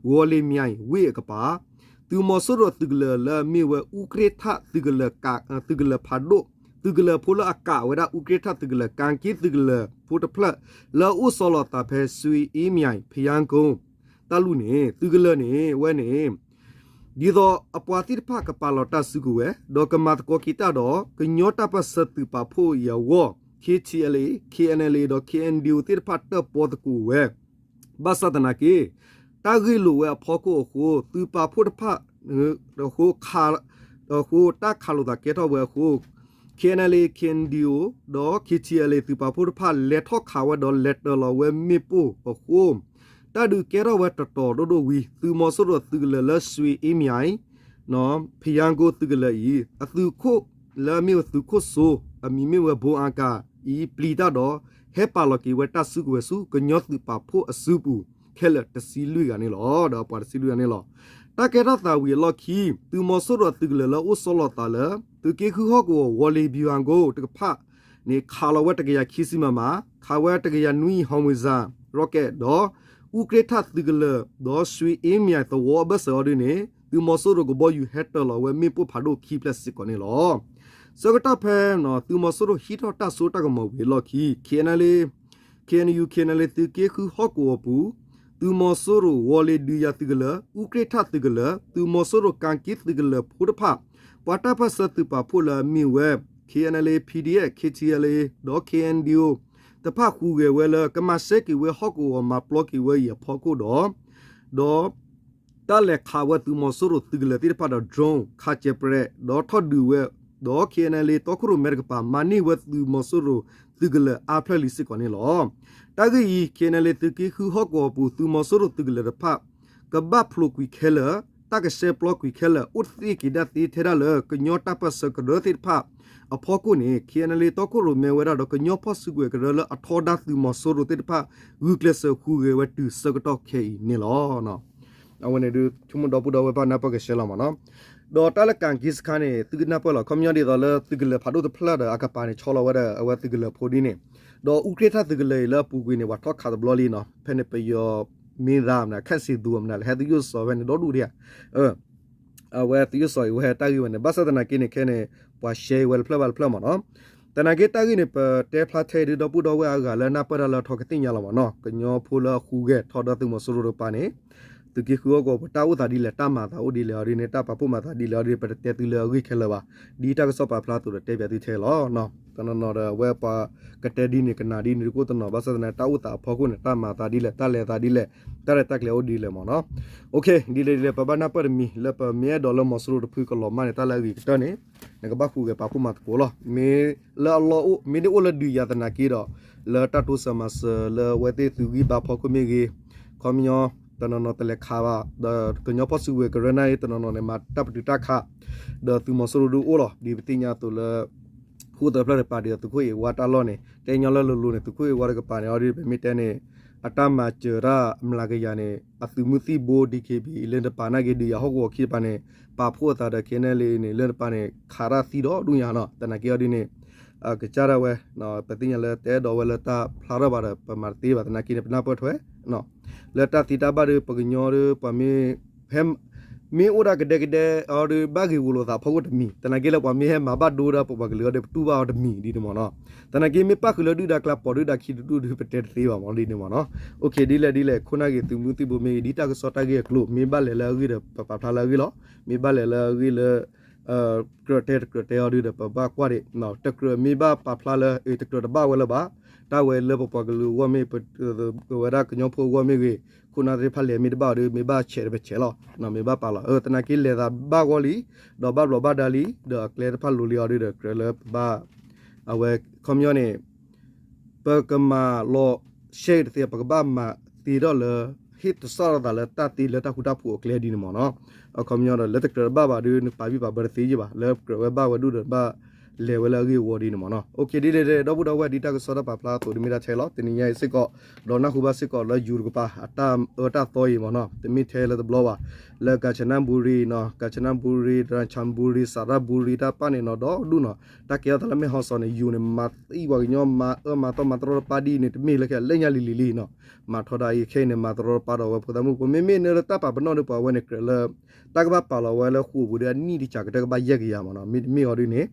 ဂီၤလ့ၤမၠဲၣ်ဝ့ၢ်အကပၤ သုးမီၤစိရိၤအသုးကလၢၤလၢအမ့ၢ်ဝဲ အူကြ့ထၣ် သုးကလၢၤ သုးကလၢၤဖးဒိၣ် သုးကလၢၤဖိလၢအကးဝဲဒၣ် အူကြ့ထၣ် သုးကလၢၤ ကၣ်က့သုးကလၢၤဖိတဖျၢၣ် လၢအအိၣ်ဆီလီၤသးဖဲ ဆွ့အ့မၠဲၣ် ဖယါကိ တၢ်လူၢ်န့ၣ် သုးကလၢၤန့ၣ် ဝဲန့ၣ် ဒ်သိးအပှၤသ့ၣ်တဖၣ်ကပာ်လီၤတၢ်စုကဝဲၤ ဒီးကမၤသကိးက့ၤတၢ်ဒီး ကညီတၢ်ပၢၢ်ဆၢသုးပာ်ဖှိၣ်အံၤအဂီၢ် KTLA KNLA ဒီး KNDO သ့ၣ်တဖၣ်တၢၣ်ပီသကိးဝဲ ဘၣ်ဆၣ်သနာ်က့ တၢ်ဂ့ၢ်လိာ်ဝဲအဖီခိၣ်အဃိ သုးပာ်ဖှိၣ်တဖၣ် အဃိ အဃိတၢ်ခးလိာ်သးကဲထီၣ်ဝဲအဃိ KNLA KNDO ဒီး KTLA သုးပာ်ဖှိၣ်တဖၣ် လဲၤထီၣ်ခးဝဲဒီးလဲၤတၢၤလီၤဝဲမ့ၣ်ပိၢ်အဃိ တၢ်ဒုးကဲထီၣ်ဝဲတတီၤဒိၣ်ဒိၣ်ဝံၤ သုးမီၤစိရိၤသုးကလၢၤလၢ ရွှေအင်းမြစ် ဖယါကိသုးကလၢၤအံၤ အသုးခိၣ်လၢအမ့ၢ်ဝဲသုးခိၣ်စိ အမံၤမ့ၢ်ဝဲ ဘိအါကၤ အံၤ ပျံၤတၢ်ဒီး ဟဲပာ်လီၤက့ၤဝဲတၢ်စုကဝဲၤဆူ ကညီသုးပာ်ဖှိၣ်အစုပူၤ ခဲလၢာ်တဆံလွံၢ်ဂၤန့ၣ်လီၤ. ဒီးပှၤတဆံလွံၢ်ဂၤန့ၣ်လီၤ. တၢ်ကဲထီၣ်သးဝံၤအလီၢ်ခံ သုးမီၤစိရိၤအသုးကလၢၤလၢအအိၣ်ဆီလီၤသးလၢ သုးက့ဃုဟီၣ်ကဝီၤ ဝီၤလ့ၤဘံၤဟးကိ တကဖၣ်န့ၣ် ခးလီၤဝဲတကယၤခံဆံ မမ, ခးဝဲတကယၤနွံ ဟီၣ်ဝ့ၤစၢ် rocket ဒီး အူကြ့ၢ်ထၣ်သုးကလၢၤ ဒီး ရွှေအင်းမြစ် သဝီအဘၢၣ်စၢၤအီၤဒ်န့ၣ် သုးမီၤစိရိၤကဘီယူၤဟဲတၢၤလီၤဝဲမ့ၣ်ပိၢ်ဖးဒိၣ်ခံဖျၢၣ်စ့ၢ်ကီးန့ၣ်လီၤ. ဆၢကတီၢ်ဖဲ သုးမီၤစိရိၤဟံးထီၣ်တၢ်စိတၢ်ကမီၤဝံၤအလီၢ်ခံ KNLA KNU KNLA သုးက့ဃုဟီၣ်ကဝီၤပူၤ သုးမီၤစိရိၤ ဝီၤလ့ၤဒုးယၤသုးကလၢၤ အူကြ့ၢ်ထၣ်သုးကလၢၤ သုးမီၤစိရိၤ ကၣ်က့သုးကလၢၤဖိတဖၣ် ပှၤတၢ်ပၢၢ်ဆၢသုးပာ်ဖှိၣ်လၢအမ့ၢ်ဝဲ KNLA PDF KTLA ဒီး KNDO တဖၣ်ဃုဂဲၤဝဲလၢ ကမၤစဲက့ၤဝဲဟီၣ်ကဝီၤမၤပျီက့ၤဝဲအံၤအဖီခိၣ်ဒီး ဒီး တၢ်လဲၤခးဝဲသုးမီၤစိရိၤသုးကလၢၤသ့ၣ်တဖၣ်ဒီး drone ခးစဲးပြဲး ဒီးထီၣ်ဒုးဝဲ ဒီး KNLA တီခိၣ်ရိၣ်မဲတကပၤ မၤန့ၢ်ဝဲသုးမီၤစိရိၤသုးကလၢၤအါဖျၢၣ်လံစ့ၢ်ကီးန့ၣ်လီၤ. တၢ်ဂ့ၢ်အံၤ KNLA သုးက့ဃုဟီၣ်ကဝီၤပူၤ သုးမီၤစိရိၤသုးကလၢၤတဖၣ် ကဘၣ်ဖျိးကွံာ်ခဲလၢာ် တၢ်ကဆှဲပျီကွံာ်ခဲလၢာ် အိၣ်သ့က့ၤဒၣ်သ့ထဲဒၣ်လၢ ကညီတၢ်ပၢၢ်ဆၢကရၢသ့ၣ်တဖၣ်အဖီခိၣ်န့ၣ် KNLA တီခိၣ်ရိၣ်မဲဝဲဒၣ်ဒီး ကညီဖီၣ်စုကဝဲၤကရၢလၢအထီဒါသုးမီၤစိရိၤသ့ၣ်တဖၣ် ဂုာ်ကျဲးစၢးဃုဂဲၤဝဲတုၤဆၢကတီၢ်ခဲအံၤန့ၣ်လီၤ. အဝဲန့ၣ်ဒုး ဆိကမိၣ်ဒီပုၢ်ဒီဝဲၢ်ဘၣ်နၢ်ပၢၢ်ကဆှဲလီၤမ့ၢ်နီၤ. ဒီးတၢ်လၢကၣ်က့စခါန့ၣ် သုကနၢ်ပၢၢ်လီၤ ခီပညီဒ်သိးလၢသုးကလၢၤဖးဒိၣ်တဖျၢၣ်ဒီးအကပၤန့ၣ် ဆီလီၤဝဲဒၣ် အဝဲသုးကလၢၤဖိဒ်န့ၣ် ဒီးအူကြ့ၢ်ထၣ်သုးကလၢၤအံၤလၢအပူၤကွံာ်န့ၣ် ပှၤထီၣ်ခးတဘျီလံနီၤ ဖဲန့ၣ်ပယီၤမ့ၢ်သးမနုၤ ခန့်စင်သူမနုၤ လဲၤဟဲသုးယိၣ်စီၤဖဲန့ၣ်ဒီဒူၣ်ဒံးဧါ အဝဲသုးယိၣ်စီၤအံၤဝဲဟဲတၢ်ဂ့ၢ်ဝဲန့ၣ် ဘၣ်ဆၣ်သနာ်က့န့ၣ် ခဲန့ၣ် ပှၤရှဲဝဲတဖျၢၣ်ဘၣ်တဖျၢၣ်မ့ၢ်နီၤ. သနာ်က့တၢ်ဂ့ၢ်န့ၣ် ပတဲဖျါထဲအံၤဒုး ဒီပုၢ်ဒီဝဲၢ်အဂၤလၢနၢ်ပၢၢ်တၢ်လၢထီကသ့ၣ်ညါလီၤမ့ၢ်နီၤ. ကညီဖိလၢအဃုဂဲၤထီဒါသုးမီၤစိရိၤတကပၤန့ၣ် သုးက့ဃုဟီၣ်ကဝီၤပူၤ တၢ်အိၣ်သးဒ်လဲၣ် တၢ်မၤသးအိၣ်ဒ်လဲၣ်အီၤဒ်န့ၣ် တၢ်ပာ်ဖှိၣ်မၤသးဒ်လဲၣ်အီၤဒ်န့ၣ် ပတတဲသုလၢအဂ့ၢ်ခဲလၢာ်ဘၣ်. ဒ်တၢ်ကစီၣ်ပာ်ဖျါအသိးဒီးတဲပၠးသုထဲလီၤ. တနီၤနီၤဒီးအဝဲပှၤကတဲဒ်န့ၣ် ကနၣ်ဒ်န့ၣ်တကိၣ်တနီၤ ဘၣ်ဆၣ်သနာ်က့ တၢ်အိၣ်သးအဖီခိၣ်န့ၣ် တၢ်မၤသးဒ်လဲၣ် တၢ်လဲၤသးဒ်လဲၣ် တၢ်ရဲၣ်တၢ်ကျဲၤအိၣ်ဒ်လဲၣ်မ့ၢ်နီၤ. ဒ်လဲၣ်ဒ်လဲၣ် ပဘၣ်နၢ်ပၢၢ်တမံၤ လၢပမ့ၢ်အဲၣ်ဒိးလၢမီၤစိရိၤတဖုကလီၤမၢ်န့ၣ် တၢ်လၢအဂ့ၤကတၢၢ်န့ၣ် နကဘၣ်ဃုဂဲၤပာ်ဖှိၣ်မၤသကိးလီၤ. မ့ၢ်လၢအလီၢ်အိၣ် မ့ၢ်ဒ်အိၣ်လၢဒုးယၤသနာ်က့ဒီး လၢတၢ်တိစၢၤမၤစၢၤလၢအဝဲသ့ၣ်သုးဂံၢ်ဘါဖီခိၣ်မ့ၢ်ဂ့ၤ ခီပညီ တနီၤနီၤတလဲၤခးဘၣ် ဒီးကညီဖီၣ်စုကဝဲၤကရၢနၢ်အံၤ တနီၤနီၤန့ၣ် မၤတၢ်ပတုာ်တၢ်ခး ဒီးသုးမီၤစိရိၤဒုးအိၣ်လီၤ ဒ်ပသ့ၣ်ညါအသိးလၢ ဃိၣ်သၢဖျၢၣ်တကပၤဒီး သုးခိၣ်အ့ၣ်ဝါတၢ်လီၢ်န့ၣ် တဲညီလၢလိၤလိၤန့ၣ် သုးခိၣ်အ့ၣ်ဝါတကပၤန့ၣ် အီၤဒ်ပမ့ၢ်တဲန့ၣ် အတၢ်မၤစၢၤတၢ်မျးကယၤန့ၣ် အသုးမုၢ်သံၣ်ဘိ DKBA လၢတပၤနာ်က့ ဒုးယၤဟီၣ်ကဝီၤခံတပၤန့ၣ် ပာ်ဖှိၣ်အသးဒီး KNLA န့ၣ် လၢတပၤန့ၣ် ခးတၢ်သံဒီးဒူၣ်ညါနီၤ သနာ်က့အီၤဒ်န့ၣ် ကစၢ်ဒၣ်ဝဲ ပသ့ၣ်ညါလၢတအဲၣ်ဒိးဝဲလၢတၢ်ဖျါထီၣ်ဘၣ်ဒီး ပမၤတသ့ဘၣ် သနာ်က့န့ၣ် ပနၢ်ပၢၢ်ထွဲ လၢတၢ်သ့တၢ်ဘၣ်ဒီး ပှၤကညီဒီး ပှၤမ့ၢ် ဟဲ မ့ၢ်အိၣ်ဒၣ်ကဒဲကဒဲအီၤဒီး ဘၣ်ဂ့ၢ်ဂီၢ်လိာ်သးဖီခိၣ်တမံၤ သနာ်က့လၢပှၤမ့ၢ်ဟဲမၤဘၣ်ဒိဒီးပပှၤကလုာ်အီၤဒီး ပတူၢ်ဘၣ်အီၤတမံၤဒ်န့ၣ်မ့ၢ်နီၤ သနာ်က့မ့ၢ်ပၣ်ဃုာ်လၢဒုၣ်ဒါကျါ ပိာ်ဒုၣ်ဒါခံတဒူၣ်ဒီး ပတဲတသ့ဘၣ်မ့ၢ်ဒ်န့ၣ်မ့ၢ်နီၤ ဒ်လဲၣ်ဒ်လဲၣ် ခိၣ်နၢ်ဂ့ၤ သုးမုၢ်သံၣ်ဘိမ့ၢ်ဂ့ၤ ဒ်တၢ်ကစီၣ်တၢ်ဂ့ၢ်အကျိၤ မ့ၢ်ဘၣ်လဲၤလၢအဂ့ၢ်ဒီး ပပာ်ဖျါလၢအဂ့ၢ်လီၤ မ့ၢ်ဘၣ်လဲၤလၢအဂ့ၢ်လၢ ကြၢးတဲတကြၢးတဲအီၤဒီး ပဘၣ်ကွၢ်ဒံး တကြၢးမ့ၢ်ဘၣ်ပာ်ဖျါလၢ တကြၢးတဘၣ်ဝဲလၢၤဘၣ် တၢ်ဝဲလၢပပှၤကလုာ်အဂီၢ်မ့ၢ် ပဝဲဒၣ်ကညီဖိအဂီၢ်မ့ၢ်ဂ့ၤ ခိၣ်နၢ်သ့ၣ်တဖၣ်လဲၤမ့ၢ်တဘၣ်အီၤဒီး မ့ၢ်ဘၣ်ဆဲးဒီးပဆဲးလီၤ မ့ၢ်ဘၣ်ပာ်လီၤ သနာ်က့လဲၤသးဘၣ်ဂီၢ်လံ ဒီးဘၣ်ဘျီးဘၣ်ဒါလံ ဒီးအကျဲတဖၣ်လိၤလံအီၤဒီး ကြၢးလၢပဘၣ် အဝဲခီပညီန့ၣ် ပကမၤလီၤ ရှဲတသ့ ပကဘၣ်မၤသ့ထီၣ်လၢ ဟ့ၣ်တစၢ်ထီၣ်သးလၢတၢ်သ့လၢတၢ်ဃူတၢ်ဖိးအကျဲဒ်န့ၣ်မ့ၢ်နီၤ. အခီပညီဒီးလၢတကြၢးတဘၣ်ဘၣ်ဒီး နပာ်ဘံၣ်ပာ်ဘၢတသ့ယ့ၢ်ဘၣ် လၢကြၢးဝဲဘၣ်ဝဲဒူၣ်ဒီးဘၣ်လဲၤဝဲလၢအဂ့ၢ်အဝီဒ်န့ၣ်မ့ၢ်နီၤ. အိၣ်ခ့ ဒ်လဲၣ်ဒ်လဲၣ် ဒီပုၢ်ဒီဝဲၢ် ဒ်တၢ်ကစီၣ်တၢ်ပာ်ဖျါအသိးဒ်မ့ၢ်ဒၣ်ထဲလီၤ. တနံၤညါအံၤစ့ၢ်ကီး ဒီးနၢ်ဟူဘၣ်စ့ၢ်ကီးလၢယူၤတကပၤ အတၢ်အၢတၢ်သီအံၤမ့ၢ်နီၤ တမ့ၢ်ထဲလၢတဘျီဘၣ် လၢကၣ်စနၣ်ဘူရံနီၤ ကၣ်စနၣ်ဘူရံ ရၣ်ချၣ်ဘူရံ စၤရၣ်ဘူရံ တၢ်ပၢ်န့ၣ်နီၤ ဒီဒူၣ်နီၤ တၢ်ကဲထီၣ်သးလၢမဲၢ်ဟီၣ်စီၤန့ၣ် ယူၤန့ၣ် မၤသံပှၤကညီ မၤအၢမၤသီမၤတရီတပါဒ်အံၤန့ၣ် တမ့ၢ်လၢခဲလၢညါလံၤလံၤလံနီၤ မၤထီဒါအံၤခဲအံၤန့ၣ် မၤတရီတပါဒီးဝဲဖိသၣ်မုၣ်ဖိ မ့မ့ၢ်နၢၤလၢတၢ်ပာ်ပနီၣ်ဒီးပှၤဝဲန့ၣ် ကြၢးလၢ တၢ်ကဘၣ်ပာ်လီၤဝဲလၢဃိာ်ပူၤဒီးအနံၣ်တကးကတၢၢ်ကဘၣ်ယဲၢ်ကယၤမ့ၢ်နီၤ မ့တမ့ၢ်အီၤဒ်န့ၣ်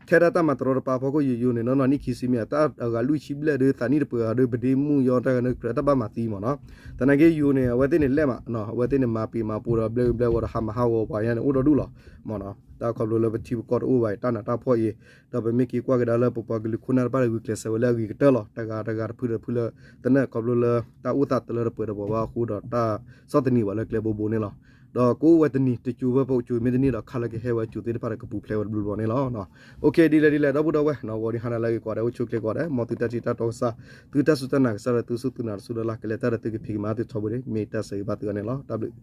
ထဲဒၣ်တၢ်မၤတရီတပါအဖီခိၣ်ယိယိန့ၣ် နီၢ်နီၢ်နံၣ်ခံဆံမ့ၢ် တၢ်အဂၤလွံၢ်ဆံဘျဲၣ်ဒီးသးနံၣ်တပှဲၤအီၤဒီး ပဒ့မုၢ်ယီတၢ်ဂၤန့ၣ် ကြၢးတၢ်ဘၣ်မၤသံမ့ၢ်နီၤ သနာ်က့ယူၤန့ၣ် အဝဲသ့ၣ်န့ၣ်လဲၣ်မး အဝဲသ့ၣ်န့ၣ်မၤပံာ်မၤပူၤဒီးဘျဲၣ်ဂ့ၤဘျဲၣ်ဂီၤဒီးဟးမၤဟးဂီၤပှၤညါန့ၣ် အိၣ်ဒီဒူၣ်လီၤမ့ၢ်နီၤ တၢ်ခီဖျိလၢပထံပကီၢ်တအိၣ်ဘၣ်အံၤ တၢ်နးတၢ်ဖှီၣ်အံၤ ဒီးပမ့ၢ်က့ၤကွၢ်ကဒါလၢပပှၤကလုာ်ခိၣ်နၢ်တဖၣ်ဒီးဂုာ်ကျဲးစၢးဝဲလၢအဂ့ၤကတၢၢ်လီၤ တဂၤတဂၤတဖုဒီးတဖုလၢ သနာ်က့ခီဖျိလၢ တၢ်အိၣ်သးတလၢတပှဲၤဒီးပှၤဘၣ်အဃိဒီးတၢ်ဆီၣ်သနံးဘၣ်လၢကျဲဘိဘိန့ၣ်လီၤ ဒီးကအိၣ်ဝဲတနံၤတစိၤဝဲ ပအိၣ်စိၤမ့ၢ်တန့ၢ်ဒီး ခးလၢကဟဲဝဲစိၤသ့ၣ်တဖၣ်ဒီး ကပူၤဖျဲးဝဲတဘျီဘျီန့ၣ်လီၤ. အိၣ်ခ့ ဒ်လဲၣ်ဒ်လဲၣ် ဒီပုၢ်ဒီဝဲၢ် ဂီၤဒံးဟါနၤလၢအဂ့ၤကိးဂၤဒဲး အိၣ်ဆူၣ်အိၣ်ချ့ကိးဂၤဒဲး မ်သုတၢ်ထံၣ်တၢ်တီကစၢ် သုတၢ်စူၢ်တၢ်နာ်ကစၢ်ဒီး သုစူၢ်သုနာ်တစူၢ်လၢ်လၢ် ကလဲၤတၢ်ဒီးသုကဖံးကမၤသုထီဘိန့ၣ် မ့ၢ်တၢ်ဆၢဂ့ၤဘၣ်သုအီၤန့ၣ်လီၤ. တၢ်ဘျုး